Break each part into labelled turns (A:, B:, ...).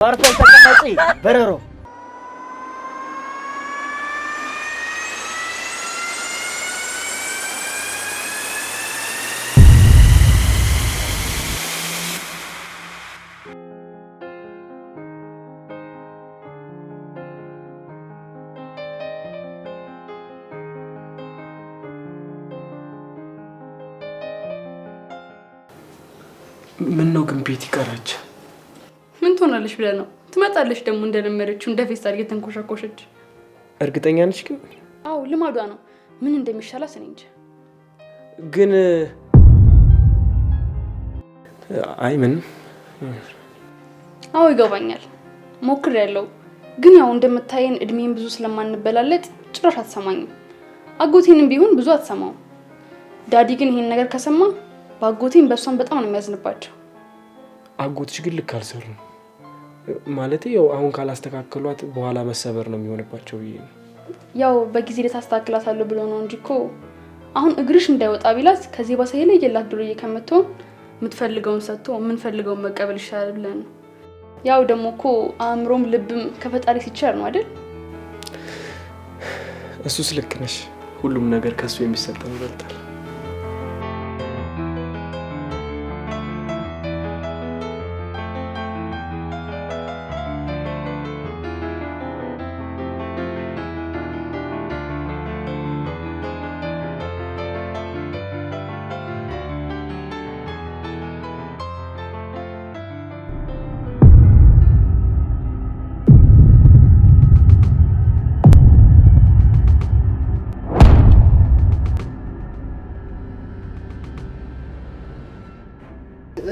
A: አርፈሽ ተቀመጪ በረሮ።
B: ምን ነው ግን ቤት ይቀራች?
C: ምን ትሆናለች ብለህ ነው? ትመጣለች ደግሞ እንደለመደችው እንደ ፌስታል እየተንኮሻኮሸች።
B: እርግጠኛ ነች ግን?
C: አዎ ልማዷ ነው። ምን እንደሚሻላት እኔ እንጃ።
B: ግን አይ ምንም።
C: አዎ ይገባኛል፣ ሞክሬያለሁ። ግን ያው እንደምታየን እድሜን ብዙ ስለማንበላለጥ ጭራሽ አትሰማኝም። አጎቴንም ቢሆን ብዙ አትሰማውም። Daddy ግን ይሄን ነገር ከሰማ በአጎቴም በእሷም በጣም ነው የሚያዝንባቸው።
B: አጎትሽ ግን ልክ አልሰሩም። ማለቴ ያው አሁን ካላስተካከሏት በኋላ መሰበር ነው የሚሆንባቸው ብዬ ነው።
C: ያው በጊዜ ልታስተካክላታለሁ ብሎ ነው እንጂ እኮ አሁን እግርሽ እንዳይወጣ ቢላት ከዚህ ባሰ የለየላት ዱርዬ ከምትሆን የምትፈልገውን ሰጥቶ የምንፈልገውን መቀበል ይሻላል ብለን ነው። ያው ደግሞ እኮ አእምሮም ልብም ከፈጣሪ ሲቸር ነው አይደል?
B: እሱስ ልክ ነሽ። ሁሉም ነገር ከሱ የሚሰጠው ይበልጣል።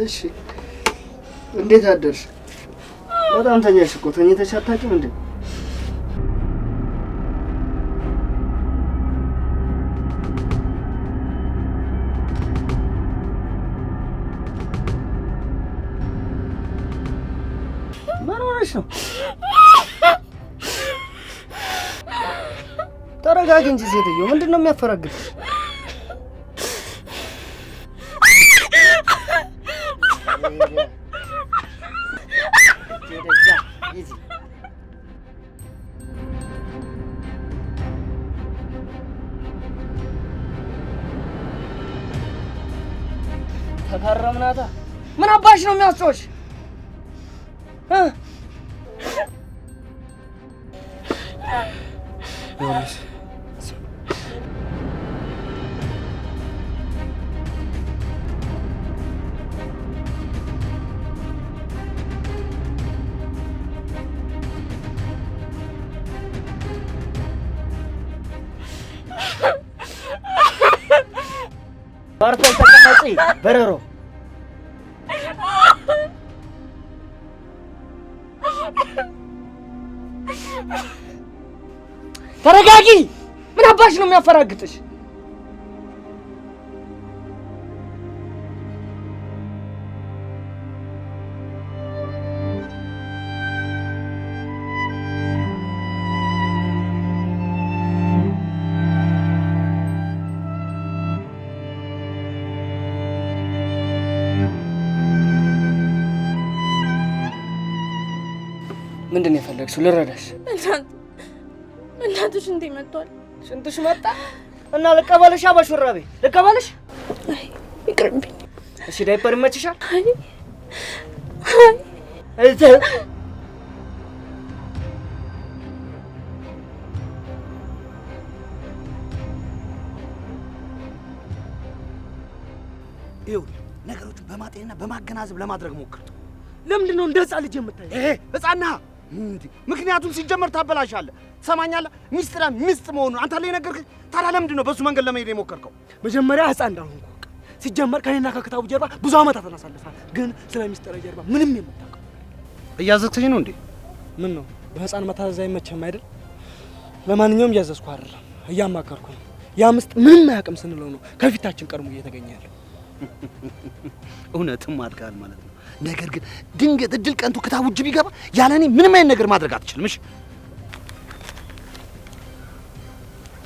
A: እሺ እንዴት አደርሽ? በጣም ተኛሽ እኮ፣ ተኝተሽ አታውቂም እንዴ? ምን ሆነሽ ነው? ተረጋጊ እንጂ ሴትዮ፣ ምንድን ነው የሚያፈራግጥሽ? ተካረምናታ። ምን አባሽ ነው የሚያስጮሽ?
B: ዮሐንስ
A: አርፈሽ ተቀመጪ በረሮ። ተረጋጊ። ምን አባሽ ነው የሚያፈራግጥሽ? ምንድን ነው የፈለግሽው? ልረዳሽ።
D: እናትሽ ሽንቴ መጥቷል።
A: ሽንትሽ መጣ እና ልቀበልሽ? በሹራቤ ልቀበልሽ?
D: አይ ይቅርብኝ።
A: እሺ ዳይፐር ይመችሻል?
D: አይ
A: አይ
E: ይኸውልህ ነገሮችን በማጤንና በማገናዘብ ለማድረግ ሞክር።
F: ለምንድን ነው እንደ ህፃን ልጅ የምታየው?
E: ይሄ ህፃን ነህ እንዴ? ምክንያቱም ሲጀመር ታበላሻለህ። ትሰማኛለህ? ሚስጥረ ምስጥ መሆኑን አንተ ላይ ነገርክ። ታዲያ ለምንድን ነው በሱ መንገድ ለመሄድ የሞከርከው?
F: መጀመሪያ ህፃን እንዳልሆንኩ እወቅ። ሲጀመር ከኔና ከክታቡ ጀርባ ብዙ ዓመታትን አሳልፋል። ግን ስለ ሚስጥረ ጀርባ ምንም የምታውቀው
E: እያዘዝከኝ ነው እንዴ?
F: ምን ነው በህፃን መታዘዝ አይመችህም አይደል? ለማንኛውም እያዘዝኩ አይደለም፣ እያማከርኩ ነው። ያ ምስጥ ምንም አያውቅም ስንለው ነው ከፊታችን ቀድሞ እየተገኘ ያለው።
E: እውነትም አድጋል ማለት ነው። ነገር ግን ድንገት እድል ቀንቶ ክታቡ እጅ ቢገባ ያለ እኔ ምንም አይነት ነገር ማድረግ አትችልም። እሺ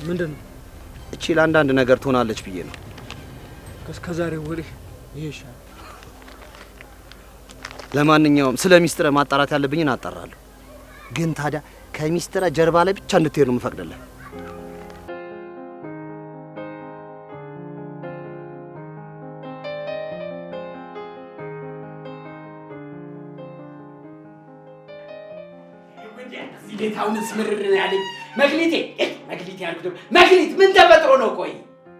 F: ምንድን ነው
E: እቺ ለአንዳንድ ነገር ትሆናለች ብዬ ነው።
F: እስከ ዛሬ ወዲህ ይሄ ይሻላል።
E: ለማንኛውም ስለ ሚስጥረ ማጣራት ያለብኝን አጣራለሁ። ግን ታዲያ ከሚስጥረ ጀርባ ላይ ብቻ እንድትሄድ ነው የምፈቅድልህ።
G: ቤታውንስ ምርር ነው ያለኝ። መክሊቴ መክሊቴ ያልኩት መክሊት ምን ተፈጥሮ ነው? ቆይ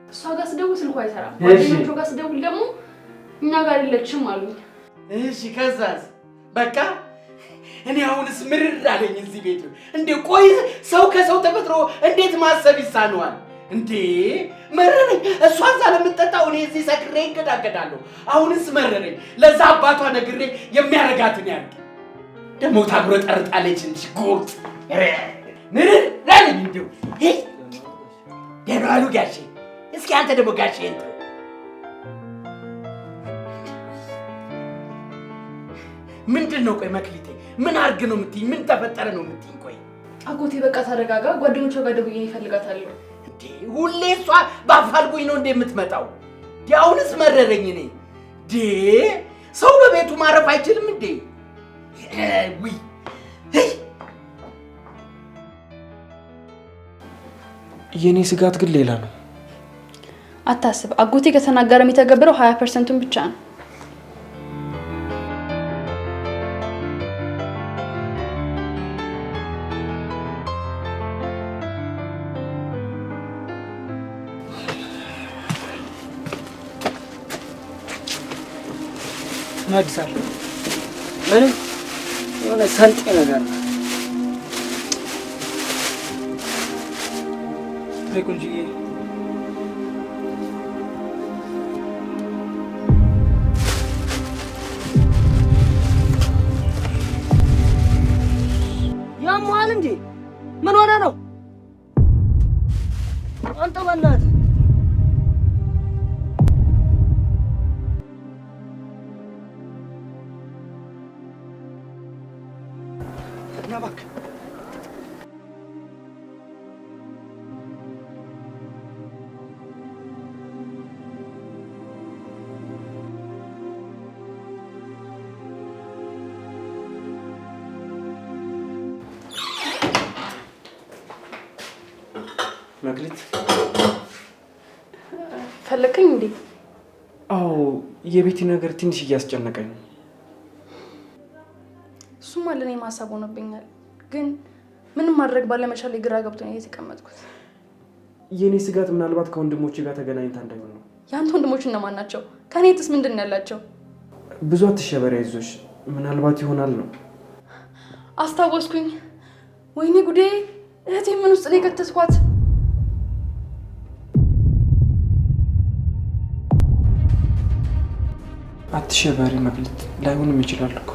C: እሷ ጋር ስደውል ስልኳ አይሰራም። ጓደኞቿ ጋር ስደውል ደግሞ እኛ ጋር የለችም አሉኝ።
G: እሺ ከዛስ? በቃ እኔ አሁንስ ምርር አለኝ እዚህ ቤት። እንዴ ቆይ ሰው ከሰው ተፈጥሮ እንዴት ማሰብ ይሳነዋል? እንዴ መረረኝ። እሷ እዛ ለምትጠጣው እኔ እዚህ ሰክሬ እንገዳገዳለሁ። አሁንስ መረረኝ። ለዛ አባቷ ነግሬ የሚያረጋትን ያርግ። ደግሞ ታጉረጠርጣለች እንጂ ጎጥ ምርር አለኝ። እንደው ደህና ዋሉ ጋሼ። እስኪ አንተ ደግሞ ጋሼ እንትን ምንድን ነው? ቆይ መክሊቴ ምን አርግ ነው የምትይኝ? ምን ተፈጠረ ነው የምትይኝ? ቆይ
C: አጎቴ በቃ ተረጋጋ። ጓደኞቿ ጋር ደውዬ እፈልጋታለሁ።
G: እንዴ ሁሌ እሷ ባፋልጉኝ ነው እንዴ የምትመጣው? አሁንስ መረረኝ እኔ። እንዴ ሰው በቤቱ ማረፍ አይችልም እንዴ? ውይ
B: የኔ ስጋት ግን ሌላ ነው።
C: አታስብ፣ አጎቴ ከተናገረ የሚተገብረው 20%ቱን ብቻ ነው።
A: ምን አዲስ አለ? ምንም የሆነ ሰልጤ ነገር ነው።
F: አይ ቆንጆዬ፣
A: ያሟል እንዴ? ምን ሆነ ነው አንተ? በእናትህ
E: ና እባክህ።
B: መክሊት
C: ፈለከኝ እንዴ?
B: አዎ፣ የቤቲ ነገር ትንሽ እያስጨነቀኝ ነው።
C: እሱማ ለእኔ ማሳብ ሆኖብኛል። ግን ምንም ማድረግ ባለመቻሌ ግራ ገብቶኝ የተቀመጥኩት።
B: የኔ ስጋት ምናልባት ከወንድሞቼ ጋር ተገናኝታ እንዳይሆን ነው።
C: የአንተ ወንድሞች እነማን ናቸው? ከእኔትስ ምንድን ነው ያላቸው?
B: ብዙ አትሸበሪ፣ አይዞሽ። ምናልባት ይሆናል ነው።
C: አስታወስኩኝ። ወይኔ ጉዴ! እህቴ ምን ውስጥ ነው የከተትኳት?
B: አትሸበሪ መክሊት፣ ላይሆንም ይችላል እኮ።